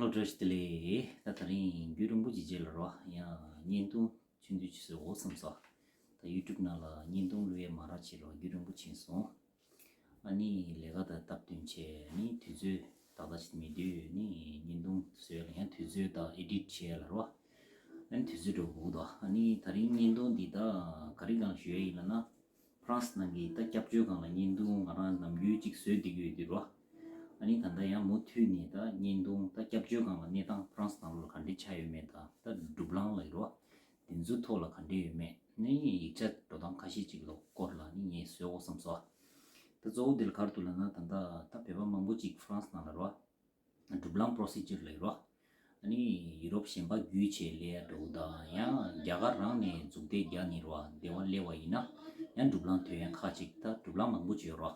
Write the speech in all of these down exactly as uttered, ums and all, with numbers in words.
བཀྲ་ཤིས་བདེ་ལེགས། ད་ད་རིང་རྒྱུན་རིང་པོ་ཅིག་རྗེས་ལ་རོ་ཡང་བརྙན་ཐུང་ཆུང་ཆུང་ཅིག་བཟོ་འོ་བསམ་སོང་། ད་ཡུ་ཊུབ་ནང་ལ་བརྙན་ཐུང་བླུག་ཡས་མ་རག་ཅིག་རོ་རྒྱུན་རིང་པོ་ཕྱིན་སོང་། ཨ་ནི་ལས་ཀ་དང་སྟབས་བསྟུན་བྱས་ནི་དུས་ཚོད་ཏག་ཏག་ཅིག་མེད་དུས་ནི་བརྙན་ཐུང་བཟོ་ཡས་ལ་ཡང་དུས་ཚོད་དང་ཨེ་ཌིཊ་བྱས་ལ་རོ། ཨ་ནི་དུས་ཚོད་འགྲོ་དགོས་དོ། ཨ་ནི་ད་རིང་བརྙན་ཐུང་འདི་ད་ག་རེ་གང་ཞུ་ཡས་ཡིན་ལ་ན། ཧྥ་རན་སི་ནང་གི་ད་སྐྱབས་བཅོལ་ཁང་ལ་བརྙན་ཐུང་ང་རང་ནམ་རྒྱུན་གཅིག་བཟོས་བསྡད་ཀྱི་ཡོད་དུས་རོ། ཨ་ནི་ད་ལྟ་ཡང་མུ་མཐུད་ནས་ད་བརྙན་ཐུང་ད་སྐྱབས་བཅོལ་ཁང་ལ་གནས་སྟངས་ཧྥ་རན་སི་ནང་ལོགས་ལ་ག་འདྲས་ཆགས་ཡོད་མེད་དང་ད་སྒྲུབ་ལམ་ལ་ཡོད་རོ། དེ་ཚོའི་ཐོག་ལ་ག་འདྲས་ཡོད་མེད་ནི་ཡིག་ཆ་འགྲོ་སྟངས་ཁ་ཤས་ཅིག་ལ་སྐོར་ལ་ནི་ངས་བཟོས་འོ་བསམ་སོང་། ད་གཙོ་བོ་དེ་ལ་ག་རེ་འདུག་ལབ་ན་ད་ལྟ་ད་བོད་པ་མང་པོ་ཅིག་ཧྥ་རན་སི་ནང་ལ་རོ། སྒྲུབ་ལམ་པོ་རོ་སི་ཇར་ལབ་ཡོད་རོ། ཨ་ནི་ཡུ་རོབ་གཞན་པ་བརྒྱུད་བྱས་སླེབས་ཡ་འགྲོ་དང་ཡང་རྒྱ་གར་རང་ནས་མཛུབ་ཐེལ་རྒྱག་ནི་རོ་དེ་བ་སླེབས་པ་ཡིན་ན་ཡང་སྒྲུབ་ལམ་ཐོན་ཡ་ཁག་ཅིག་ད་སྒྲུབ་ལམ་མང་པོ་ཅིག་ཡོད་རོ།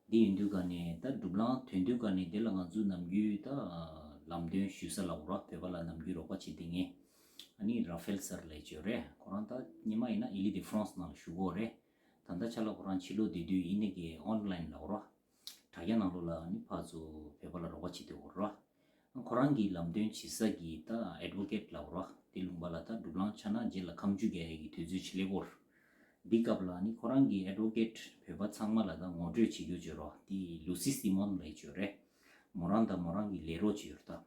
འདི་ཡིན་དུས་ག་ནས་ད་སྒྲུབ་ལམ་ཐོན་དུས་ག་ནས་དེ་ལ་ང་ཚོ་ནམ་རྒྱུན་ད་ལམ་སྟོན་ཞུ་ས་ལ་འོ་རོ་བོད་པ་ལ་ནམ་རྒྱུན་རོགས་པ་བྱེད་དེ་ངས་ཨ་ནི་ར་ཧྥེལ་སར་ལབ་ཅིག་ཡོད་རེད། ཁོ་རང་ད་ཉི་མ་ཡིན་ན་ཨི་ལི་དི་ཧྥ་རན་སི་ནང་ལ་བཞུགས་ཡོད་རེད། ད་ལྟ་ཆ་ལ་ཁོ་རང་ཕྱི་ལོགས་བསྡད་དུས་ཡིན་ནའི་གི་ཨོན་ལ་ཡིན་ལ་འོ་རོ། དྲ་རྒྱ་ནང་ལོགས་ལ་ནི་ཕར་ཚུར་བོད་པ་ལ་རོགས་པ་བྱེད་དུས་འོ་རོ། ཁོ་རང་གི་ལམ་སྟོན་བྱེད་ས་གི་ད་ཨེ་ཌི་ཝོ་ཀེཊ་ལབ་རོ། དེ་ལུང་པ་ལ་ད་སྒྲུབ་ལམ་ཆགས་ན་རྗེས་ལ་ཁ་མཆུ་རྒྱག་ཡས་ཀྱི་དུས་ཚོད་ཅིག་སླེབས་ཡོད་རེད། འདི་སྐབས་ལ་ནི་ཁོ་རང་གི་ཨེ་ཌི་ཝོ་ཀེཊ་བོད་པ་ཚང་མ་ལ་ད་ངོ་སྤྲོད་བྱེད་རྒྱུ་བྱོས་རོ། དེ་ལུ་སི་སི་མོན་ལབ་ཡས་ཅིག་ཡོད་རེད། མོ་རང་དང་མོ་རང་གི་ལས་རོགས་ཅིག་ཡོད་རེད་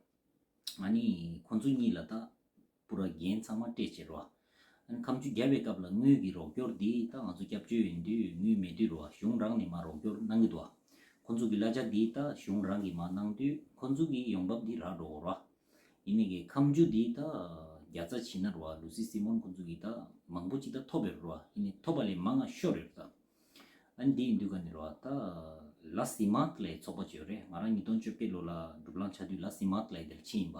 ད། ཨ་ནི་ཁོང་ཚོ་གཉིས་ལ་ད་པུ་ར་འགན་ཚང་མ་སྤྲད་བྱས་རོ། ཨ་ནི་ཁ་མཆུ་བརྒྱབ་པའི་སྐབས་ལ་དངུལ་གྱི་རོགས་སྐྱོར་འདི་ད་ང་ཚོ་སྐྱབས་བཅོལ་ཡིན་དུས་དངུལ་མེད་དུས་རོ་གཞུང་རང་ནས་མར་རོགས་སྐྱོར་གནང་གི་འདུག་ཁོང་ཚོ་གི་གླ་ཆ་འདི་ད་གཞུང་རང་གིས་མར་གནང་དུས་ཁོང་ཚོ་གི་ཡོང་འབབ་འདི་རག་འགྲོ་གི་རོ། ཡིན་ནའི་གི་ཁ་མཆུ་འདི་ད་བརྒྱ་རྩ་བྱས་ན་རོ་ལུ་སི་སི་མོན་ཁོང་ཚོ་གི་ད་མང་པོ་ཅིག་ད་ཐོབ་ཡོད་རོ། ཡིན་ནའི་ཐོབ་པ་ལས་མང་ང་ཤོར་ཡོད་རེད་ད། ཨ་ནི་འདི་ཡིན་དུས་ག་ནས་རོ་ད་ལ་སི་མཱ་ཏི་ལབ་ཡས་ཚོགས་པ་ཅིག་ཡོད་རེད། ང་རང་ཉིས་སྟོང་བཅོ་བརྒྱད་ལོ་ལ་སྒྲུབ་ལམ་ཆགས་དུས་ལ་སི་མཱ་ཏི་ལབ་ཡས་དེ་ལ་ཕྱིན་ཡིན་པ།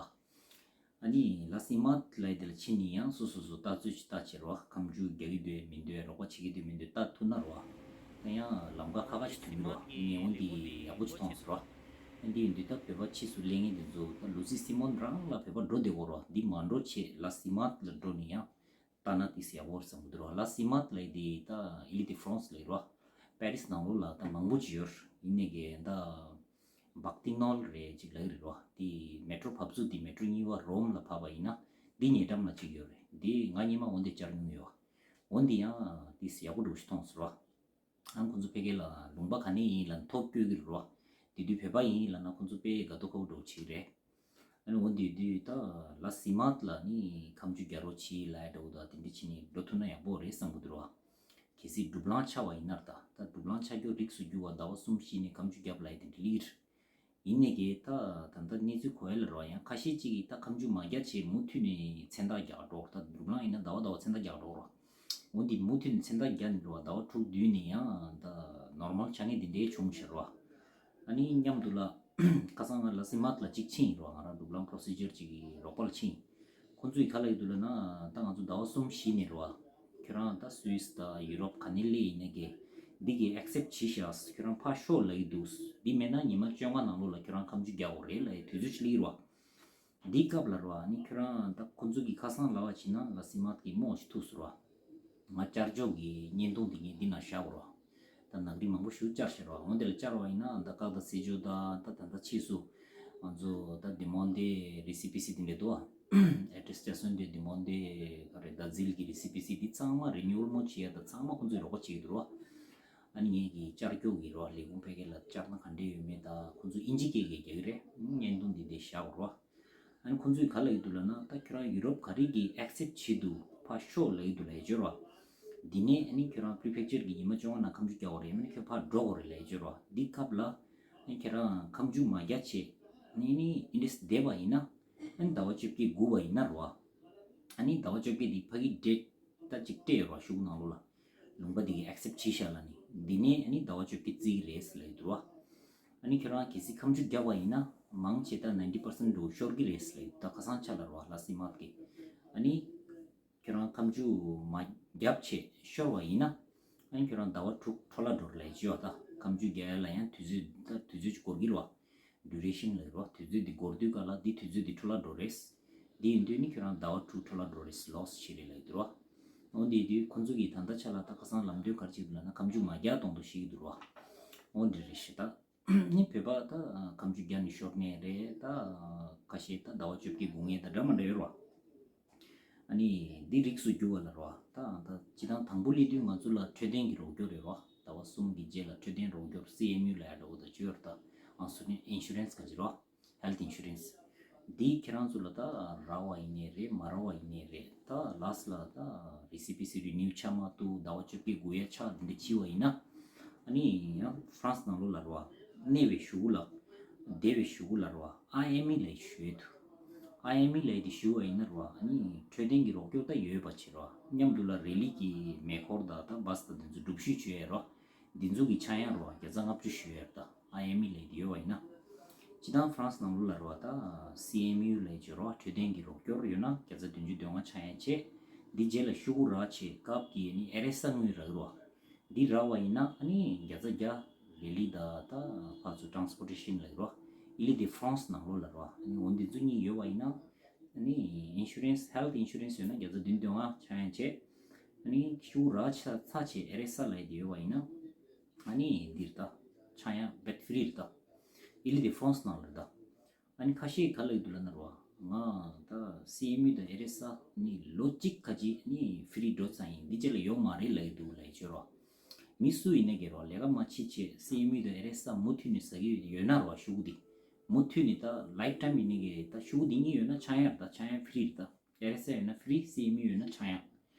ཨ་ནི་ལ་སི་མཱ་ཏི་ལབ་ཡས་དེ་ལ་ཕྱིན་ནས་ཡང་སོ་སོ་སོ་ལྟ་ཚུལ་ཅིག་ལྟ་བྱས་རོ། ཁ་མཆུ་རྒྱག་གི་འདུག་མི་འདུག་རོགས་པ་བྱེད་ཀྱི་འདུག་མི་འདུག་ལྟ་ཐུབ་ན་རོ། ད་ཡང་ལམ་ཁ་ཁ་ཁ་ཅིག་ཐོན་གྱི་འདུག་ངས་འོ་འདི་ཡག་པོ་ཅིག་མཐོང་སོང་རོ། ཨ་འདི་ཡིན་དུས་ད་བོད་པ་ཕྱིས་སུ་སླེབས་མཁན་དེ་ཚོ་ད་ལུ་སི་སི་མོན་རང་ལ་བོད་པ་འགྲོ་བདེ་གོ་རོ། འདི་མ་འགྲོ་བྱས་ལ་སི་མཱ་ཏི་ལ་འགྲོ་ནས་ཡང་ལྟ་ན་ཏོག་ཙམ་ཡག་པོ་རེད་བསམ་གྱི་འདུག་རོ། ལ་སི་མཱ་ཏི་ལབ་ཡས་འདི་ད་ཨི་ལི་དི་ཧྥ་རན་སི་ལབ་ཡས་རོ། པེ་རིས་ནང་ལོགས་ལ་ད་མང་པོ་ཅིག་ཡོད་རེད། ཡིན་ནའི་གི་ད་བག་ཏི་ནོལ་རེད་ཅིག་ལབ་ཀྱི་རེད་རོ། དེ་མེ་ཊྲོ་བབས་ཚུགས་དེ་མེ་ཊྲོ་གཉིས་པ་རོམ་ལ་བབས་པ་ཡིན་ན་འདི་ཉེ་འགྲམ་ལ་ཅིག་ཡོད་རེད། འདི་ང་སྔོན་མ་འོ་འདི་བཅར་མྱོང་ཡོད། འོ་འདི་ཡང་ཏོག་ཙམ་ཡག་པོ་འདྲ་བོ་ཞིག་མཐོང་སོང་རོ། ཨང་ཁོང་ཚོ་ཕ་གི་ལ་ལུང་པ་ག་ནས་ཡིན་ལབ་ན་ཐོ་བཀོད་ཀྱི་རེད་རོ། དེ་དུས་བོད་པ་ཡིན་ལབ་ན་ཁོང་ཚོ་དཔེ་དགའ་སྤྲོ་ཁ་པོ་འདྲ་བོ་བྱེད་ཀྱི་རེད། ཨ་ནི་འོ་འདི་དུས་ད་ལ་སི་མཱ་ཏི་ལ་ནི་ཁ་མཆུ་རྒྱག་རོགས་བྱེད་ལབ་ཡ་འདྲ་བོ་དང་དེ་འདྲ་བྱས་ནས་འགྲོ་ཐུབ་ན་ཡག་པོ་རེད་བསམ་གྱི་འདུག་རོ། གལ་སྲིད་སྒྲུབ་ལམ་ཆགས་པ་ཡིན་ན་ད་ད་སྒྲུབ་ལམ་ཆགས་རྒྱུ་རིགས་སུ་གྱུར་བ་ཟླ་བ་གསུམ་བཞི་ནས་ཁ་མཆུ་རྒྱབ་ལབ་ཡ་དེ་འདྲ་ལིར། ཡིན་ནའི་གི་ད་ད་ལྟ་གནས་ཚུལ་གོ་ཡ་ལ་རོ་ཡང་ཁ་ཤས་ཅིག་གིས་ད་ཁ་མཆུ་མ་རྒྱག་བྱས་མུ་མཐུད་ནས་མཚན་རྟགས་རྒྱག་འགྲོ། ད་སྒྲུབ་ལམ་ཡིན་ན་ཟླ་བ་ཟླ་བ་མཚན་རྟགས་རྒྱག་འགྲོ་རོ། འོ་འདི་མུ་མཐུད་ནས་མཚན་རྟགས་རྒྱག་ནས་འགྲོ་བ་ཟླ་བ་དྲུག་བསྡུས་ནས་ཡང་ད་ནོར་མལ་ཆགས་མཁན་དེ་འདྲའི་བྱུང་ཕྱིར་རོ། ཨ་ནི་མཉམ་དུ་ལ་ཁ་སང་ང་ལ་སི་མཱ་ཏི་ལ་གཅིག་ཕྱིན་ཡིན་རོ། ང་རང་སྒྲུབ་ལམ་པོ་རོ་སི་ཇར་གཅིག་གི་རོགས་པ་ལ་ཕྱིན། ཁོང་ཚོས་ག་ལབ་ཀྱི་འདུག་ལབ་ན་ད་ང་ཚོ་ཟླ་བ་གསུམ་བཞི་ནས་རོ། ཁྱོད་རང་ད་སུད་སི་དང་ཡུ་རོབ་ག་ནས་སླེབས་ཡིན་ནའི་གི་འདི་གི་ཨེག་སེབ་བྱས་ཤག་ཁྱོད་རང་ཕར་ཤོག་ལབ་ཀྱི་འདུག་འདི་མེད་ན་ཉི་མ་བཅོ་ལྔ་ནང་ལོགས་ལ་ཁྱོད་རང་ཁ་མཆུ་རྒྱག་དགོས་རེད་ལབ་ཡའི་དུས་ཚོད་ཅིག་སླེབས་ཀྱི་རོ། འདིའི་སྐབས་ལ་རོ་ཨ་ནི་ཁྱོད་རང་ད་ཁོང་ཚོ་གི་ཁ་སང་ལབ་པ་བྱས་ན་ལ་སི་མཱ་ཏི་གི་རྨོ་ཞིག་ཐུག་སོང་རོ། ང་བཅར་ཆོག་གི་བརྙན་ཐུང་འདི་ངས་འདི་ན་བཞག་གོ་རོ། ད་ནག་རིགས་མང་པོ་ཞིག་བཅར་ཤག་རོ། འོན་ཏེ་ལ་བཅར་བ་ཡིན་ན་ད་ཀག་ད་སེ་ཇོ་ད་ད་ད་ད་ཕྱིས་སུ་ང་ཚོ་ད་དེ་མོན་དེ་རི་སི་པི་སི་དེ་འདྲ་འདུག་ཨ། ཨེ་ཏྲེས་ཅ་སོན་དེ་དེ་མོན་དེ་ག་རེ་ད་ཟིལ་གི་རི་སི་པི་སི་དེ་ཚང་མ་རི་ནིའུ་ཨལ་མོ་བྱེད་ཡ་ད་ཚང་མ་ཁོང་ཚོས་རོགས་པ་བྱེད་ཀྱི་འདུག་རོ། ཨ་ནི་ངས་གི་བཅར་ཆོག་གི་རོ་ལས་ཁུངས་ཕ་གི་ལ་བཅར་ན་ག་འདྲས་ཡོད་མེད་ད་ཁོང་ཚོ་ཨིན་ཇི་སྐད་གི་རྒྱག་གི་རེད། བརྙན་ཐུང་འདི་འདི་བཞག་གོ་རོ། ཨ་ནི་ཁོང་ཚོས་ག་ལབ་ཀྱི་འདུག་ལབ་ན་ད་ཁྱོད་རང་ཡུ་རོབ་ག་རེ་གི་ཨེག་སེབ་བྱེད་འདུག་ཕར་ཤོག་ལབ་ཀྱི་འདུག་ལབ་ཡ་བརྗོད་རོ། འདི་ནས་ཨ་ནི་ཁྱོད་རང་པི་རི་ཕེག་ཅར་གི་ཉི་མ་བཅོ་ལྔ་ནང་ཁ་མཆུ་རྒྱག་དགོས་རེད། མིན་ན་ཁྱོད་ཕར་འགྲོ་དགོས་རེད་ལབ་ཡ་བརྗོད་རོ། འདི་སྐབས་ལ་ཨ་ནི་ཁྱོད་རང་ཁ་མཆུ་མ་རྒྱག་བྱས་ཨ་ནི་ཨིན་ཌི་སི་བསྡད་པ་ཡིན་ན་ཨ་ནི་ཟླ་བ་བཅོ་བརྒྱད་སྒུག་པ་ཡིན་ན་རོ། ཨ་ནི་ཟླ་བ་བཅོ་བརྒྱད་འདི་ཕ་གི་ཌེ་ཊི་ད་ཅིག་སྤྲད་ཡོད་རོ་གཞུང་ནང་ལོགས་ལ། ལུང་པ་འདི་གི་ཨེག་སེབ་བྱས་ཤག་ལབ་ནི་འདི་ནས་ཨ་ནི་ཟླ་བ་བཅོ་བརྒྱད་བརྩི་གི་རེད་ལབ་ཡོད་འདུག་རོ། ཨ་ནི་ཁྱོད་རང་གལ་སྲིད་ཁ་མཆུ་རྒྱག་པ་ཡིན་ན་མང་ཆེ་ད་ནའིན་ཊི་པར་སེན་ཊི་འདྲ་བོ་ཤོར་གི་རེད་ལབ་ཡོད། ད་ཁ་སང་ཆ་ལ་རོ་ལ་སི་མཱ་ཏི་གི་ཨ་ནི་ཁྱོད་རང་ཁ་མཆུ་མ་རྒྱབ་བྱས་ཤོར་བ་ཡིན་ན་ཨ་ནི་ཁྱོད་རང་ཟླ་བ་དྲུག་འཕྲོ་བརླག་འགྲོ་རེད་ལབ་ཡོད་ད། ཁ་མཆུ་རྒྱག་ཡ་ལ་ཡང་དུས་ཚོད་ད་དུས་ཚོད་ཅིག་འགོར་གི་རེད་བ། ཌུ་རེ་ཤན་ལབ་རོ། དུས་ཚོད་འདི་འགོར་དུས་ག་ལ་འདི་དུས་ཚོད་འདི་འཕྲོ་བརླག་འགྲོ་རེད། འདི་ཡིན་དུས་ནི་ཁྱོད་རང་ཟླ་བ་དྲུག་འཕྲོ་བརླག་འགྲོ་རེད། ལོ་སི་བྱེད་རེད་ལབ་འདུག་རོ། འོ་འདི་དུས་ཁོང་ཚོ་གིས་ད་ལྟ་ཆ་ལ་ད་ཁ་སང་ལམ་སྟོན་ག་རེ་བྱེད་འདུག་ལབ་ན་ཁ་མཆུ་མ་རྒྱག་གཏོང་འདུག་བཤད་ཀྱི་འདུག་རོ། འོ་འདི་རེད་ཤི་ད། ནི་བོད་པ་ད་ཁམ་ཆུ་རྒྱ་ནས་ཤོར་ནས་རེད། ད་ཁ་ཤས་ད་ཟླ་བ་བཅོ་བརྒྱད་དགུ་ངས་ད་འདྲ་མ་འདྲ་ཡོད་རེད་བ། ཨ་ནི་འདི་རིགས་སུ་གྱུར་བ་ལ་རེད་བ། ད་ད་སྤྱི་བཏང་དང་པོ་སླེབས་དུས་ང་ཚོ་ལ་འཕྲོད་བསྟེན་གྱི་རོགས་སྐྱོར་རེད་བ། ཟླ་བ་གསུམ་གྱི་རྗེས་ལ་འཕྲོད་བསྟེན་རོགས་སྐྱོར་སི་ཨེམ་ཡུ་ལ་ཡ་འགྲོ་གི་ད་བཅོས་ཡོད་རེད། ད་ཨང་སུ་ནི་ཨིན་ཤུ་རན་སི་ག་ཅི་རེད་བ། Health Insurance། འདིས་ཁྱེད་རང་ཚོ་ལ་ད་རག་པ་ཡིན་ནའི་རེད། མ་རག་པ་ཡིན་ནའི་རེད། ད་ལ་སི་ལ་ད་རི་སི་པི་སི་རི་ནིའུ་ཆགས་མ་ཐུབ། ཟླ་བ་བཅོ་བརྒྱད་དགུ་ཡ་ཆགས་འདི་འདྲ་བྱས་པ་ཡིན་ན། ཨ་ནི་ཡང་ཧྥ་རན་སི་ནང་ལོགས་ལ་རེད་བ། གནས་པའི་གཞུག་གུ་ལ། བསྡད་པའི་གཞུག་གུ་ལ་རེད་བ། ཨའི་ཨེམ་ཨི་ལབ་ཞུ་ཡས་འདུག་ཨའི་ཨེམ་ཨི་ལབ་དེ་ཞུ་བ་ཡིན་ན་རེད་བ། ཨ་ནི་འཕྲོད་བསྟེན་གྱི་རོགས་སྐྱོར་ད་ཡོད་པ་བྱས་རེད་བ། མཉམ་དུ་ལ་རི་ལི་གི་མེ་འཁོར་དང་ད་བྷ་སི་དང་དེ་ཚོ་སྒྲུབ་བཞུད་བྱེད་ཡས་རེད་བ། འདི་ཚོ་གི་ཆག་ཡང་རེད་བ། བརྒྱ་ཆ་ལྔ་བཅུ་ཞུ་ཡས་རེད། ད་ཨའི་ཨེམ་ཨི་ལབ་དེ་ཡོད་པ་ཡིན་ན། སྤྱི་བཏང་ཧྥ་རན་སི་ནང་ལོགས་ལ་རེད་བ། ད་སི་ཨེམ་ཡུ་ལབ་ཀྱི་རེད་བ། འཕྲོད་བསྟེན་གྱི་རོགས་སྐྱོར་ཡོད་ན་བརྒྱ་ཆ་བདུན་ཅུ་དོན་ལྔ་ཆག་ཡང་བྱས། འདི་རྗེས་ལ་ཤོག་གུ་རག་བྱས་སྐབས་ཀྱི་ནི་ཨེ་རེ་ས་དངུལ་རག་གི་རེད་བ། འདི་རག་པ་ཡིན་ན་ཨ་ནི་བརྒྱ་ཆ་བརྒྱ་རི་ལི་དང་ད་ཕར་ཚུར་ཊ་རན་སི་པོར་ཊེ་ཤན་ལབ་ཀྱི་རེད་བ། ཨི་ལི་དེ་ཧྥ་རན་སི་ནང་ལོགས་ལ་རེད་བ། ཨ་ནི་འོ་འདི་ཚོ་གཉིས་ཡོད་པ་ཡིན་ན། ཨ་ནི་ཨིན་ཤུ་རན་སི། ཧེལ་ཐི་ཨིན་ཤུ་རན་སི་ཡོད་ན་བརྒྱ་ཆ་བདུན་དོན་ལྔ་ཆག་ཡང་བྱས། ཨ་ནི་ཤོག་གུ་རག་ཆ་ཚར་བྱས་ཨེ་རེ་ས་ལབ་དེ་ཡོད་པ་ཡིན་ན། ཨ་ནི་འདིར་ད་ཆག་ཡང་བེད་ཕི་རི་རེད་ད། ཨི་ལི་དེ་ཧྥ་རན་སི་ནང་ལ་རེད་ད། ཨ་ནི་ཁ་ཤས་ག་ལབ་ཀྱི་འདུག་ལབ་ན་རེད་བ། ང་ད་སི་ཨེམ་ཡུ་དང་ཨེ་རེ་ས་ནི་ལོ་གཅིག་ཁ་ཅིག་ནི་ཕི་རི་འགྲོ་ཚར་ཡིན། འདི་རྗེས་ལ་ཡོད་མ་རེད་ལབ་ཀྱི་འདུག་ལབ་ཀྱི་ཡོད་རེད་བ། མི་སུ་ཡིན་ནའི་གི་རེད་བ། ལས་ཀ་མ་བྱེད་བྱས་སི་ཨེམ་ཡུ་དང་ཨེ་རེ་ས་མུ་མཐུད་ནས་ཟ་གི་ཡོད་ན་རེད་བ། ཤོག་གུ་འདི་མུ་མཐུད་ནས་ད་ལའིཕ་ཊའིམ་ཡིན་ནའི་གི་ད་ཤོག་གུ་འདི་གཉིས་ཡོད་ན་ཆག་ཡང་རེད་ད། ཆག་ཡང་ཕི་རི་རེད་ད། ཨེ་རེ་ས་ཡོད་ན་ཕི་རི། སི་ཨེམ་ཡུ་ཡོད་ན་ཆག་ཡང་།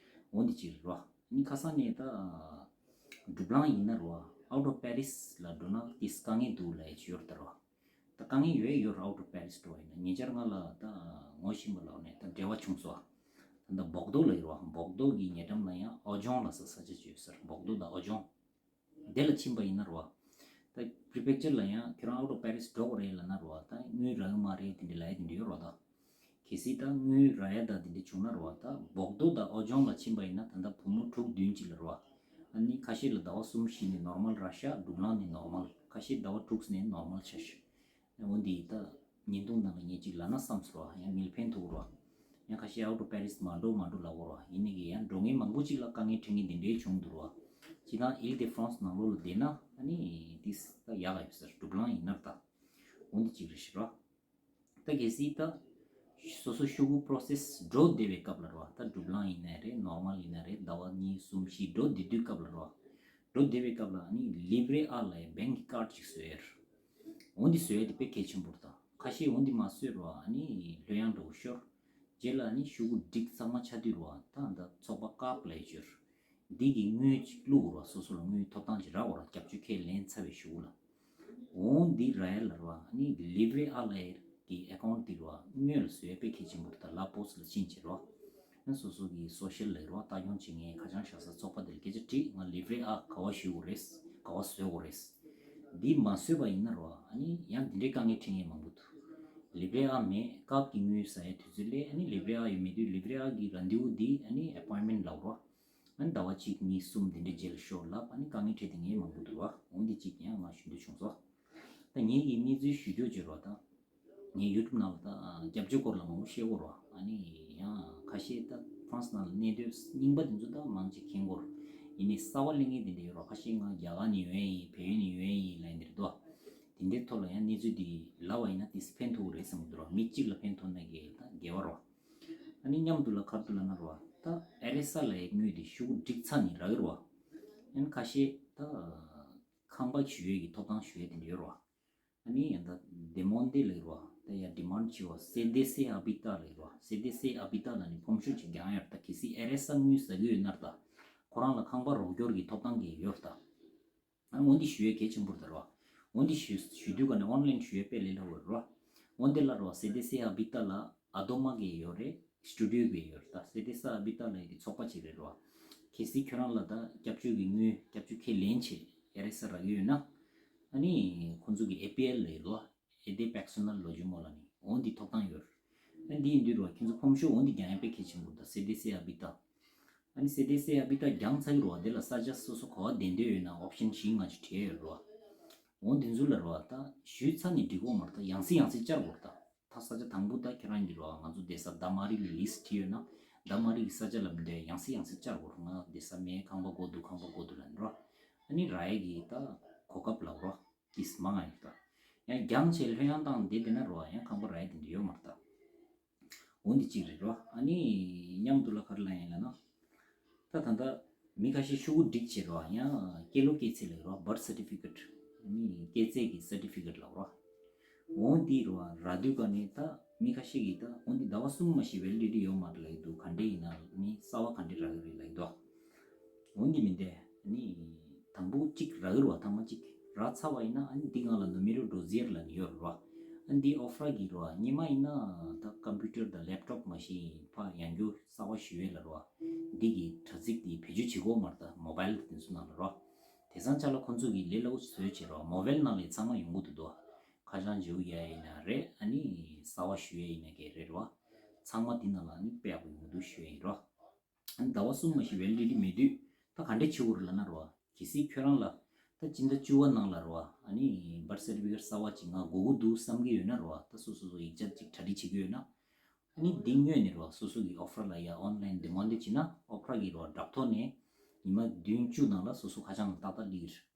འོ་འདི་གཅིག་རེད་བ། ནི་ཁ་སང་ནས་ད་སྒྲུབ་ལང་ཡིན་ན་རེད་བ། out of Paris ལ་འགྲོ་ན་ཏིས་དཀའ་ངལ་འདུག་ལབ་ཡས་ཅིག་ཡོད་རེད་ད་རེད་བ། ད་དཀའ་ངལ་ཡོད་ཡོད་རེད། out of Paris འགྲོ་བ་ཡིན་ན། ཉེ་ཆར་ང་ལ་ད་ངོ་ཤེས་པ་ལ་ནས་ད་འབྲེལ་བ་བྱུང་སོང་བ། ད་ལྟ་བོག་དོ་ལབ་ཡོད་རེད་བ། བོག་དོ་གི་ཉེ་འགྲམ་ལ་ཡང་ཨོ་ཇོང་ལབ་ས་ས་ཆ་ཅིག་ཡོད་ཟེར། བོག་དོ་དང་ཨོ་ཇོང་། དེ་ལ་ཕྱིན་པ་ཡིན་ན་རེད་བ། ད་པི་རི་ཕེག་ཅར་ལ་ཡང་ཁྱོད་རང་out of Paris འགྲོ་དགོས་རེད་ལབ་ན་རེད་བ། ད་དངུལ་རག་གི་མ་རེད་དེ་འདྲ་ལབ་ཡ་དེ་འདྲ་ཡོད་རེད་བ། ད་གལ་སྲིད་ད་དངུལ་རག་ཡ་ད་དེ་འདྲ་བྱུང་ན་རེད་བ། ད་བོག་དོ་དང་ཨོ་ཇོང་ལ་ཕྱིན་པ་ཡིན་ན་ད་ལྟ་བུ་མོ་དྲུག་བདུན་ཅིག་ལ་རེད་བ། ཨ་ནི་ཁ་ཤས་ལ་ཟླ་བ་གསུམ་བཞི་ནས་ནོར་མལ་རག་ཤག་སྒྲུབ་ལང་ནས་ནོར་མལ། ཁ་ཤས་ཟླ་བ་དྲུག་ནས་ནོར་མལ་ཆགས་ཤག་འོ་འདི་ད་བརྙན་ཐུང་ནང་ལ་ངས་ཅིག་ལབ་ན་བསམ་སོང་བ། ཡང་མི་ལ་ཕན་ཐོགས་རོགས། ཡང་ཁ་ཤས་out of Paris མ་འགྲོ་མ་འགྲོ་ལབ་ཀྱི་རོགས། ཡིན་ནའི་གི་ཡང་འགྲོ་མཁན་མང་པོ་ཅིག་ལ་དཀའ་ངལ་འཕྲད་མཁན་འདི་འདྲའི་བྱུང་འདུག་རོགས། སྤྱིར་བཏང་ཨིལ་དེ་ཧྥ་རན་སི་ནང་ལོགས་ལ་བསྡད་ན་ཨ་ནི་ཏིས་ད་ཡག་ག་ཡོད་ཟེར། སྒྲུབ་ལང་ཡིན་ན་ད། འོ་འདི་ཅིག་རེད་ཤག་རོགས། ད་གལ་སྲིད་ད་སོ་སོ་ཤོག་གུ་པོ་རོ་སེ་སི་འགྲོ་བསྡད་པའི་སྐབས་ལ་རོགས། ད་སྒྲུབ་ལང་ཡིན་ན་རེད། ནོར་མལ་ཡིན་ན་རེད། ཟླ་བ་གཉིས་གསུམ་བཞི་འགྲོ་བསྡད་དུས་སྐབས་ལ་རོགས། འགྲོ་བསྡད་པའི་སྐབས་ལ་ཨ་ནི་ལི་བྷི་རེ་ཨ་ལབ་ཡའི་བེང་གི་ཀར་ཌ་ཅིག་བཟོ་ཡ་རེད། འོ་འདི་བཟོ་ཡ་དེ་དཔེ་གལ་ཆེན་པོ་རེད་ད། ཁ་ཤས་འོ་འདི་མ་བཟོས་རོགས། ཨ་ནི་ལྷོད་ཡངས་འདྲ་བོ་ཤོར། རྗེས་ལ་ཨ་ནི་ཤོག་གུ་འགྲིག་ཚང་མ་ཆགས་དུས་རོགས། ད་ད་ཚོགས་པ་ཀར་ཌ་ལབ་ཡ་ཅིག་ཡོད་རེད། འདི་གི་དངུལ་ཅིག་བླུག་དགོས་རོགས། སོ་སོ་ལ་དངུལ་ཐོབ་ཐང་ཅིག་རག་དགོས་རོགས། བརྒྱད་ཅུ་ཁས་ལེན་ཚར་བའི་གཞུག་ལ། འོ་འདི་རག་ཡ་ལ་རོགས། ཨ་ནི་ལི་བྷི་རེ་ཨ་ལབ་ཡ་གི་ཨེ་ཀའུན་ཊི་འདི་རོགས། དངོས་ལ་བཟོ་ཡ་དཔེ་གལ་ཆེན་པོ་རེད་ད། ལ་པོ་སི་ལ་ཕྱིན་བྱས་རོགས། ཨ་སོ་སོ་གི་སོ་ཤལ་ལབ་རོགས། ལྟ་སྐྱོང་བྱེད་མཁན་ཁ་བྱང་བཞག་ས་ཚོགས་པ་དེ་ལ་སྐད་ཆ་དྲིས། ང་ལི་བྷི་རེ་ཨ་ག་པར་ཞུ་དགོས་རེད། ག་པར་བཟོ་དགོས་རེད། འདི་མ་བཟོས་པ་ཡིན་ན་རོགས། ཨ་ནི་ཡང་འདི་འདྲའི་དཀའ་ངལ་འཕྲད་མཁན་མང་པོ་འདུག་ལི་བྷི་རེ་ཨ་མེད། ཀར་ཌ་གི་དངུལ་ཟ་ཡའི་དུས་ཚོད་སླེབས། ཨ་ནི་ལི་བྷི་རེ་ཨ་ཡོད་མེད་དུས་ལི་བྷི་རེ་ཨ་གི་རན་དེ་བུ་འདི་ཨ་ནི་ཨེ་པོའིན་མེན་ཊི་ལབ་རོགས། ཨ་ནི་ཟླ་བ་གཅིག་གཉིས་གསུམ་དེ་འདྲའི་རྗེས་ལ་ཤོག་ལབ། ཨ་ནི་དཀའ་ངལ་འཕྲད་དེ་ངས་མང་པོ་འདུག་རོགས། འོ་འདི་གཅིག་ཡང་ང་ཞུ་འདོད་བྱུང་སོང་། ད་ངེད་ཀྱི་གནས་ཚུལ་ཞུ་རྒྱུ་བྱེད་རོགས། ད་ངའི་ཡུ་ཊུབ་ནང་ལ་ད་སྐྱབས་བཅོལ་སྐོར་ལ་མང་པོ་བཤད་ཀྱི་ཡོད་རོགས། ཨ་ནི་ཡང་ཁ་ཤས་ད་ཧྥ་རན་སི་ནང་ལ་གནས་སྡོད་རྙིང་པ་དེ་ཚོ་ད་མང་ཆེ་མཁྱེན་གྱི་ཡོད་རེད། ཡིན་ནའི་གསར་པ་གླེང་མཁན་དེ་འདྲ་ཡོད་རོགས། ཁ་ཤས་ང་རྒྱ་གར་ནས་ཡོང་ཡ་ཡིན། བལ་ཡུལ་ནས་ཡོང་ཡ་ཡིན་ལབ་ཡ་འདི་རེད་དོ། དེ་འདྲའི་ཐོག་ལ་ཡང་གནས་ཚུལ་འདི་ལབ་པ་ཡིན་ན་ཏིས་ཕན་ཐོགས་རེད་བསམ་གྱི་འདུག་རོགས། མི་གཅིག་ལ་ཕན་ཐོགས་ན་གི་ད་དགེ་བ་རོགས། ཨ་ནི་མཉམ་དུ་ལ་ག་རེ་འདུག་ལབ་ན་རོགས། ད་ཨེ་རེ་ས་ལབ་ཡའི་དངུལ་དེ་ཤོག་གུ་འགྲིག་ཚར་ནས་རག་གི་རོགས། ཨ་ནི་ཁ་ཤས་ད་ཁང་པ་ཞུ་ཡས་ཀྱི་ཐོབ་ཐང་ཞུ་ཡས་དེ་འདྲ་ཡོད་རོགས། ཨ་ནི་ཡང་ད་དེ་མོན་དེ་ལབ་རོགས། ད་ཡ་ཌི་མན་ཌི་བྱེད་པ་སེ་དེ་སེ་ཨ་བྷི་ཏཱ་ལབ་རོགས། སེ་དེ་སེ་ཨ་བྷི་ཏཱ་ལབ་ནི་ཕོམ་ཤོག་ཅིག་རྒྱག་ཡ་རེད། ད་གལ་སྲིད་ཨེ་རེ་ས་དངུལ་ཟ་གི་ཡོད་ན་རེད། ད་ཁོ་རང་ལ་ཁང་པ་རོགས་སྐྱོར་གྱི་ཐོབ་ཐང་གི་ཡོད་རེད་ད། ཨ་འོ་འདི་ཞུ་ཡས་གལ་ཆེན་པོ་རེད་ད་རོགས། འོ་འདི་ཞུ་ཞུ་དུས་ག་ནས་ཨོན་ལན་ཞུ་ཡས་དཔེ་ལས་སླ་བོ་རེད་རོགས། འོ་འདི་ལ་རོགས། སེ་དེ་སེ་ཨ་བྷི་ཏཱ་ལ་ཨ་དོ་མ་གི་ཡོད་རེད། སི་ཊུ་ཌི་ཡོ་གི་ཡོད་རེད། ད་སེ་དེ་སེ་ཨ་བྷི་ཏཱ་ལ་གི་ཚོགས་པ་ཅིག་རེད་རོགས། གལ་སྲིད་ཁྱོད་རང་ལ་ད་སྐྱབས་བཅོལ་གྱི་དངུལ་སྐྱབས་བཅོལ་ཁས་ལེན་བྱས་ཨེ་རེ་ས་རག་གི་ཡོད་ན། ཨ་ནི་ཁོང་ཚོ་གི་ཨེ་པི་ཨེལ་ལབ་རོགས། Aide personnelle au logement ལབ་ནི་འོ་འདི་ཐོབ་ཐང་ཡོད་རེད། ཨ་འདི་ཡིན་དུས་རོགས། ཁྱོད་ཚོ་ཕོམ་ཤོག་འོ་འདི་རྒྱག་ཡ་དཔེ་གལ་ཆེན་པོ་རེད། ད་སེ་དེ་སེ་ཨ་བྷི་ཏཱ། ཨ་ནི་སེ་དེ་སེ་ཨ་བྷི་ཏཱ་རྒྱག་ཚར་གི་རོགས། དེ་ལ་ས་ཆ་སོ་སོ་ག་པར་བསྡད་འདོད་ཡོད་ན་ཨོབ་ཤན་བཞི་ལྔ་ཅིག་བྲིས་ཡོད་རོགས། འོ་འདི་ཚོ་ལ་རོགས། ད་ཞུས་ཚར་ནས་འགྲིག་གི་མ་རེད། ད་ཡང་སེ་ཡང་སེ་བཅར་དགོས་རེད། ད་ད་ས་ཆ་དང་པོ་ད་ཁྱེད་རང་གི་རོགས། ང་ཚོ་བསྡད་ས་ད་མ་རི་གི་ལི་སི་བྲིས་ཡོད་ན་ད་མ་རི་གི་ས་ཆ་ལ་མི་འདོད། ཡང་སེ་ཡང་སེ་བཅར་དགོས་རེད། ང་བསྡད་ས་མེད། ཁང་པ་དགོས་འདུག་ཁང་པ་དགོས་འདུག་ལབ་ནས་རོགས། ཨ་ནི་རག་ཡས་ཀྱི་ད་གོ་སྐབས་ལབ་རོགས། ཀིས་མང་ང་ཡོད་ད། ཡང་རྒྱང་ཆེ་ལྷོད་ཡང་བཏང་བསྡད་པས་ན་རོ་ཡང་ཁང་པ་ར་ཡ་དེ་འདྲ་ཡོད་མ་རེད་ད། འོ་འདི་གཅིག་རེད་རོ། ཨ་ནི་མཉམ་དུ་ལ་ག་རེ་ལབ་ཡིན་ལབ་ན། ད་ད་ལྟ་མི་ཁ་ཤས་ཤོག་གུ་སྒྲིག་བྱེད་རོ་ཡང་སྐྱེས་ལོ་སྐྱེས་ཚེས་ལབ་རོ། བར་སར་ཊི་ཕི་ཀེཊ། ཨ་ནི་སྐྱེས་ཚེས་ཀྱི་སར་ཊི་ཕི་ཀེཊ་ལབ་རོ། འོ་འདི་རོ་རག་དུས་ག་ནས་ད་མི་ཁ་ཤས་ཀྱིས་ད་འོ་འདི་ཟླ་བ་གསུམ་མ་ཞིག་ཝེ་ལི་ཌི་ཊི་ཡོད་མ་རེད་ལབ་ཀྱི་འདུག་ག་འདྲས་ཡིན་ན་ནི་གསར་བ་ག་འདྲས་རག་གི་རེད་ལབ་ཀྱི་འདུག་འོ་འདི་མིན་ཏེ་ནི་དང་པོ་གཅིག་རག་གི་རེད་བ། ཐ་མ་གཅིག་རག་ཚར་བ་ཡིན་ན་ཨ་ནི་འདི་སྒང་ལ་ནུ་མེ་རོ་ཌོ་ཟེར་ལབ་ནི་ཡོད་རེད་བ། ཨ་ནི་འདི་ཨོ་ཕ་ར་གི་རེད་བ། སྔོན་མ་ཡིན་ན་ད་ཀམ་པུ་ཊར་དང་ལེབ་ཊོབ་མ་གཞི་ཕར་ཡང་བསྐྱར་གསར་བ་ཞུ་ཡས་ལབ་རེད་བ། འདི་གི་དྲ་ཚིགས་འདི་བེད་སྤྱོད་བྱེད་དགོས་མ་རེད་ད། མོ་བྷལ་དེ་ཚོ་ནང་ལ་རེད་བ། དེང་སང་ཆ་ལ་ཁོང་ཚོ་གི་ལས་སླ་པོ་བཟོས་བྱས་རེད་བ། མོ་བྷལ་ནང་ལ་ཚང་མ་ཡོང་གི་འདུག་དོ། ཁ་བྱང་བཅུག་ཡས་ཡིན་ན་རེད། ཨ་ནི་གསར་བ་ཞུ་ཡས་ཡིན་ན་གས་རེད་རེད་བ། ཚང་མ་འདི་ནང་ལ་ནི་དཔེ་ཡག་པོ་ཡོང་གི་འདུག་ཞུ་ཡས་ཡིན་རེད་བ། ཨ་ནི་ཟླ་བ་གསུམ་མ་ཞིག་ཝེ་ལི་ཌི་ཊི་མེད་དུས་ད་ག་འདྲས་བྱེད་དགོས་རེད་ལབ་ན་རེད་བ། གལ་སྲིད་ཁྱོད་རང་ལ་ད་སྤྱི་ཟླ་བཅུ་པ་ནང་ལ་རེད་བ། ཨ་ནི་བར་སར་ཊི་ཕི་ཀེཊ་གསར་བ་ཅིག་ང་དགོས་ཀྱི་འདུག་བསམ་གྱི་ཡོད་ན་རེད་བ། ད་སོ་སོ་སོ་ཡིག་ཆ་ཅིག་གྲ་སྒྲིག་བྱེད་ཀྱི་ཡོད་ན། ཨ་ནི་འདི་སྔོན་ནས་རེད་བ། སོ་སོ་གི་ཨོ་ཕ་ར་ལ་ཡ་ཨོན་ལན་ཌི་མན་ཌི་བྱེད་ན་ཨོ་ཕ་ར་གི་རེད་བ་དྲ་ཐོག་ནས་ཉི་མ་བདུན་བཅུ་ནང་ལ་སོ་སོ་ཁ་བྱང་ལ་ཏག་ཏག་སླེབས་ཀྱི་རེད།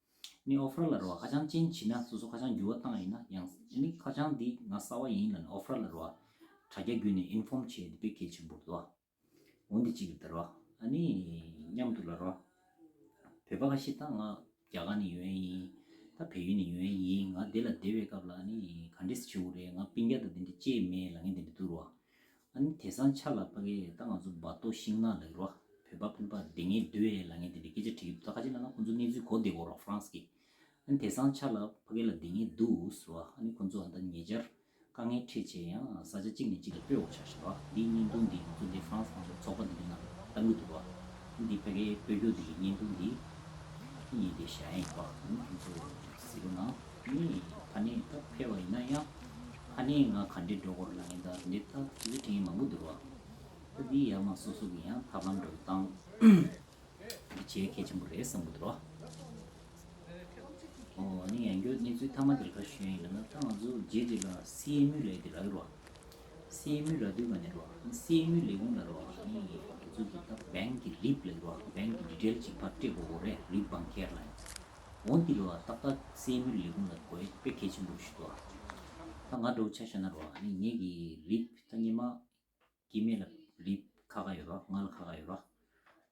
ཨ་ནི་ཨོ་ཕ་ར་ལ་རེད་བ་ཁ་བྱང་ཅན་བྱེད་ན་སོ་སོ་ཁ་བྱང་འགྱུར་བ་བཏང་ཡིན་ན་ཡང་ཨ་ནི་ཁ་བྱང་འདི་ང་གསར་བ་ཡིན་ལབ་ནས་ཨོ་ཕ་ར་ལ་རེད་བ་དྲ་རྒྱ་བརྒྱུད་ནས་ཨིན་ཕོམ་བྱེད་དེ་དཔེ་གལ་ཆེན་པོ་རེད་བ། འོ་འདི་གཅིག་རེད་ད་རོ། ཨ་ནི་མཉམ་དུ་ལ་རོ། བོད་པ་ཁ་ཤས་ད་ང་རྒྱ་གར་ནས་ཡོང་ཡིན། ད་བལ་ཡུལ་ནས་ཡོང་ཡིན། ང་འདི་ལ་བསྡད་པའི་སྐབས་ལ་ཨ་ནི་ག་འདྲས་བྱེད་དགོས་རེད། ང་སྤུན་ཀྱག་དང་དེ་འདྲ་ཅིག་མེད་ལབ་མཁན་དེ་འདྲ་འདུག་རོ། ཨ་ནི་དེང་སང་ཆ་ལ་ཕ་གི་ད་ང་ཚོ་བ་ཏོ་ཤིང་ནགས་ལབ་རོ། བོད་པ་སྤུན་པ་བསྡད་མཁན་འདུག་ཨེ་ལབ་མཁན་དེ་འདྲ་སྐད་ཆ་དྲིས་ཡོད། ད་ཁ་ཅིག་ལབ་ན་ཁོང་ཚོ་གནས་ཚུལ་གོ་བསྡད་ཡོད་རོ་ཧྥ་རན་སི་གི། ཨ་ནི་དེང་སང་ཆ་ལ་ཕ་གི་ལ་བསྡད་མཁན་འདུག་ཟེར་བ། ཨ་ནི་ཁོང་ཚོ་ཨ་ད་ཉེ་ཆར་དཀའ་ངལ་འཕྲད་བྱས་ཡང་ས་ཆ་གཅིག་ནས་གཅིག་ལ་སྤོས་འོ་ཆ་ཞེས་པ། འདིའི་བརྙན་ཐུང་འདི་ང་ཚོ་འདི་ཧྥ་རན་སི་ནང་ལ་ཚོགས་པ་འདི་འདྲ་ནང་ལ་བཏང་གི་འདུག་བ། ཨ་ནི་འདི་ཕ་གིའི་སྤོས་སྐྱོ་འདི་གི་བརྙན་ཐུང་འདི་ཨ་ནི་འདི་བཞག་ཡིན་པ། ཨ་ནི་ཁོང་ཚོ་གཟིགས་རོགས་གནང་། ཨ་ནི་ཕ་ནས་ད་ཕེབས་པ་ཡིན་ན་ཡང་ཕ་ནས་ང་ག་འདྲས་འགྲོ་དགོས་རེད་ལབ་ཡིན། ད་འདི་ད་དེ་ཚོ་དྲན་མང་པོ་འདུག་བ། ད་འདི་ཡར་མར་སོ་སོ་གི་ཡང་ཐབས་ལམ་འགྲོ་བཏང་བྱེད་གལ་ཆེན་པོ་རེད་བསམ་གི་འདུག་རོ། ཨོ་ནི་ཡང་བསྐྱར་གནས་ཚུལ་མཐའ་མ་དེར་ག་ཞུ་ཡིན་ལབ་ན། ད་ང་ཚོ་རྗེས་དེ་ལ་སི་ཨེམ་ཡུ་ལབ་དེ་རག་གི་རོ། སི་ཨེམ་ཡུ་རག་དུས་ག་ནས་རོ། སི་ཨེམ་ཡུ་ལས་ཁུངས་ལ་རོ། ཨ་ནི་ང་ཚོ་གི་ད་བེང་གི་རིབ་ལབ་རོ། བེང་གི་ཌི་ཊེལ་ཅིག་ཕར་སྤྲད་དགོས་རེད། རིབ་བང་ཁེར་ལ་ཡིན། འོ་འདི་ལོ་ཏག་ཏག་སི་ཨེམ་ཡུ་ལས་ཁུངས་ལ་དགོས་དཔེ་གལ་ཆེན་པོ་ཞིག་འདུག་ད་ང་འདྲ་བོ་ཆ་བཞག་ན་རོ། ཨ་ནི་ངེད་ཀྱི་རིབ་ད་སྔོན་མ་སྐྱེ་དམན་ལ་རིབ་ཁག་ཁག་ཡོད་རོ། ང་ལ་ཁག་ཁག་ཡོད་རོ།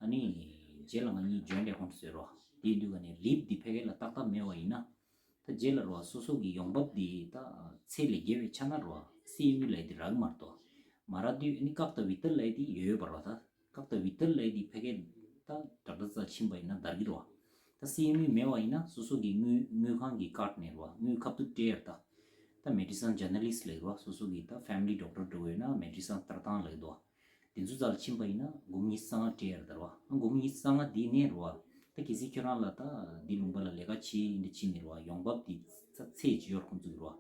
ཨ་ནི་རྗེས་ལ་ང་གཉིས་ཇོ་ཨིན་ཊི་ཨེ་ཀའུན་ཊི་བཟོས་རོ། དེ་དུས་ག་ནས་རིབ་འདི་ཕ་གི་ལ་ཏག་ཏག་མེད་པ་ཡིན་ན། ད་རྗེས་ལ་རོ་སོ་སོ་གི་ཡོང་འབབ་འདི་ད་ཚད་ལས་བརྒལ་བའི་ཆ་ན་རོ་སི་ཨེམ་ཡུ་ལབ་དེ་རག་གི་མ་གཏོགས། མ་རག་དུས་ཨ་ནི་ཀག་ཏ་བི་ཏལ་ལབ་དེ་ཡོད་ཡོད་པ་རོ། ད་ཀག་ཏ་བི་ཏལ་ལབ་དེ་ཕ་གི་ད་ཌོག་ཊར་རྩ་ཕྱིན་པ་ཡིན་ན་དར་གི་རོ། ད་སི་ཨེམ་ཡུ་མེད་པ་ཡིན་ན་སོ་སོ་གི་དངུལ་དངུལ་ཁང་གི་ཀར་ཌི་ནས་རོ་དངུལ་ཁ་ཐུག་སྤྲད་ཡར་ད། ད་མེ་ཌི་སན་ཇར་ནལ་ལིསི་ཊི་ལབ་རོ། སོ་སོ་གི་ད་ཕེ་མི་ལི་ཌོག་ཊར་འགྲོ་དགོས་ན་མེ་ཌི་སན་ལྟར་སྟངས་ལབ་དོ། དེ་ཚོ་རྩ་ལ་ཕྱིན་པ་ཡིན་ན་སྒོར་མོ་ཉིས་བརྒྱ་རྩ་ལྔ་སྤྲད་ཡར་དར་བ། ཨ་སྒོར་མོ་ཉིས་བརྒྱ་རྩ་ལྔ་འདི་ནས་རོ། ད་གལ་སྲིད་ཁྱོད་རང་ལ་ད་འདི་ལུང་པ་ལ་ལས་ཀ་བྱེད་འདི་བྱེད་ནས་རོ། ཡོང་འབབ་འདི་ཚ་ཚད་ཅིག་ཡོད་ཁོང་ཚོ་གི་རོ།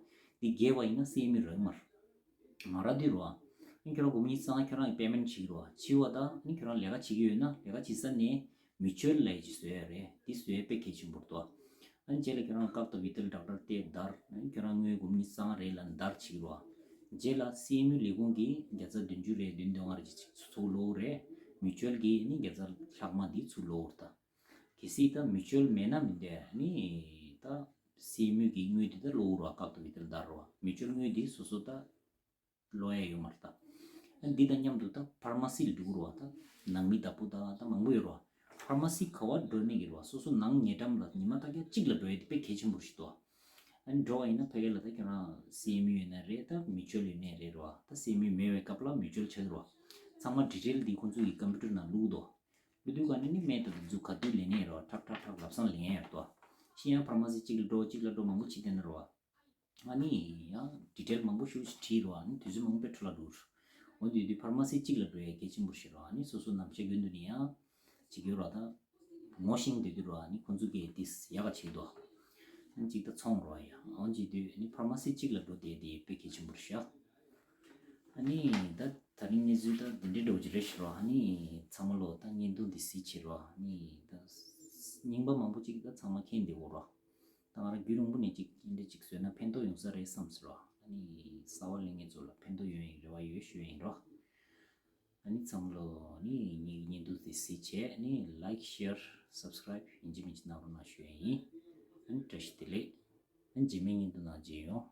འདི་བརྒལ་བ་ཡིན་ན་སི་ཨེམ་ཡུ་རག་མ་རེད། མ་རག་དུས་རོ། ཨ་ཁྱོད་རང་སྒོར་མོ་ཉིས་བརྒྱ་རྩ་ལྔ་ཁྱོད་རང་གི་པེ་མེན་ཊི་བྱེད་ཀྱི་རོ། བྱེད་པ་ད་ཨ་ཁྱོད་རང་ལས་ཀ་བྱེད་ཀྱི་ཡོད་ན་ལས་ཀ་བྱེད་ས་ནས། མིའུ་ཅུ་ཨལ་ལབ་ཡས་ཅིག་བཟོ་ཡ་རེད། འདི་བཟོ་ཡ་དཔེ་གལ་ཆེན་པོ་རེད་དོ། ཨ་ནི་རྗེས་ལ་ཁྱོད་རང་ཀག་ཏ་བི་ཏལ་ཌོག་ཊར་དེ་དར། ཨ་ནི་ཁྱོད་རང་དངུལ་སྒོར་མོ་ཉིས་བརྒྱ་རྩ་ལྔ་རེད་ལབ་ནས་དར་བྱེད་ཀྱི་རོ། རྗེས་ལ་སི་ཨེམ་ཡུ་ལས་ཁུངས་ཀྱིས་བརྒྱ་རྩ་བདུན་ཅུ་རེད། བདུན་བདུན་ལྔ་རེད་ཅིག་ཚུར་ལོག་རེད། མིའུ་ཅུ་ཨལ་གྱིས་ཨ་ནི་བརྒྱ་རྩ་ལྷག་མ་འདི་ཚུར་ལོག་རེད་ད། གལ་སྲིད་ད་མིའུ་ཅུ་ཨལ་མེད་ན་མི་འདོད་ཨ་ནི་ད་སི་ཨེམ་ཡུ་གི་དངུལ་འདི་ད་ལོག་རོ། ཀག་ཏ་བི་ཏལ་དར་རོ། མིའུ་ཅུ་ཨལ་དངུལ་འདི་སོ་སོ་ད་ལོ་ཡ་ཡོད་མ་རེད་ད། ཨ་འདི་དང་མཉམ་དུ་ད་ཕར་མ་སི་ལ་འགྲོ་གི་རེད་བ། ད་ནང་མི་བདག་པོ་ད་ད་མང་པོ་ཡོད་རེད་བ། ཕར་མ་སི་ག་བར་འགྲོ་ནས་ཀྱི་རེད་བ། སོ་སོ་ནང་ཉེ་འགྲམ་ལ་ཉི་མ་ལྟར་གཅིག་ལ་འགྲོ་ཡ་དེ་དཔེ་གལ་ཆེན་པོ་ཞིག་འདུག་ཨ་ནི་འགྲོ་བ་ཡིན་ན་ཕ་གི་ལ་ད་ཁྱོད་རང་སི་ཨེམ་ཡུ་ཡོད་ན་རེད། ད་མིའུ་ཅུ་ཨལ་ཡོད་ན་རེད་རེད་བ། ད་སི་ཨེམ་ཡུ་མེད་པའི་སྐབས་ལ་མིའུ་ཅུ་ཨལ་ཆགས་ཀྱི་རེད་བ། ཚང་མ་ཌི་ཊེལ་འདི་ཁོང་ཚོ་གི་ཀམ་པུ་ཊར་ནང་བླུགས་འདུག་བླུགས་དུས་ག་ནས་ནི་སྨན་དང་འདི་ཚོ་ག་དུས་ལེན་ཡ་རེད་བ། ཁྲག་ཁྲག་ཁྲག་ལབ་སང་ལེན་ཡ་རེད་དོ། ཤི་ཡང་ཕར་མ་སི་གཅིག་ལ་འགྲོ་གཅིག་ལ་འགྲོ་མང་པོ་བྱེད་བསྡད་ན་རེད་བ། ཨ་ནི་ཡང་ཌི་ཊེལ་མང་པོ་ཞིག་བྲིས་རོགས། ཨ་ནི་དུས་ཚོད་མང་པོ་འཕྲོ་བརླག་འགྲོ་རེད། འོ་དུས་དུས་ཕར་མ་སི་གཅིག་ལ་འགྲོ་ཡ་གལ་ཆེན་པོ་ཞིག་རོགས། ཨ་ནི་སོ་སོ་ནམ་ཞག་རྒྱུན་དུ་ནི་ཡང་བྱེད་ཀྱི་རོགས། ད་ངོ་ཤེས་བསྡད་དུས་རོགས། ཨ་ནི་ཁོང་ཚོ་གིས་དེ་ཡག་ག་བྱེད་དོ། ཨ་ནི་གཅིག་ད་ཚོང་རོགས་ཡ། འོ་བྱེད་དུས་ཨ་ནི་ཕར་མ་སི་གཅིག་ལ་འགྲོ་བསྡད་དེ་དཔེ་གལ་ཆེན་པོ་རེད་ཤག་ཨ་ནི་ད་དེ་རིང་གནས་ཚུལ་ད་འདི་འདྲའི་འགྲོ་གི་རེད་ཤག་རོགས། ཨ་ནི་ཚང་མ་ལོ་ད་བརྙན་ཐུང་འདི་གཟིགས་བྱེད་རོགས། ཨ་ནི་ད་རྙིང་པ་མང་པོ་ཅིག་ད་ཚང་མ་མཁྱེན་བསྡད་ཡོད་རོགས། ད་ང་རང་རྒྱུན་རིང་པོ་ནས་ཅིག་འདི་འདྲ་ཅིག་བཟོས་ན་ཕན་ཐོགས་ཡོང་ས་རེད་བསམ་སོང་ར། ཨ་ནི་གསར་པ་ལྷན་རྒྱས་ཚོ་ལ་ཕན་ཐོགས་ཡོང་ཡའི་རེ་བ་ཡོད་ཞུ་ཡིན་རོགས། ཨ་ནི་ཚང་མ་ལོ་ནི་ངའི་བརྙན་ཐུང་དེ་གཟིགས་བྱས་ནི་ལའིཀ་ཤེར་སབ་སི་ཀ་རའིབ་ཡིན་གཅིག་མིན་གཅིག་གནང་རོགས་གནང་ཞུ་ཡ་ཡིན། ཨ་ནི་བཀྲ་ཤིས་བདེ་ལེགས། ཨ་ནི་རྗེས་མའི་བརྙན་ཐུང་ནང་མཇལ་ཡོང་།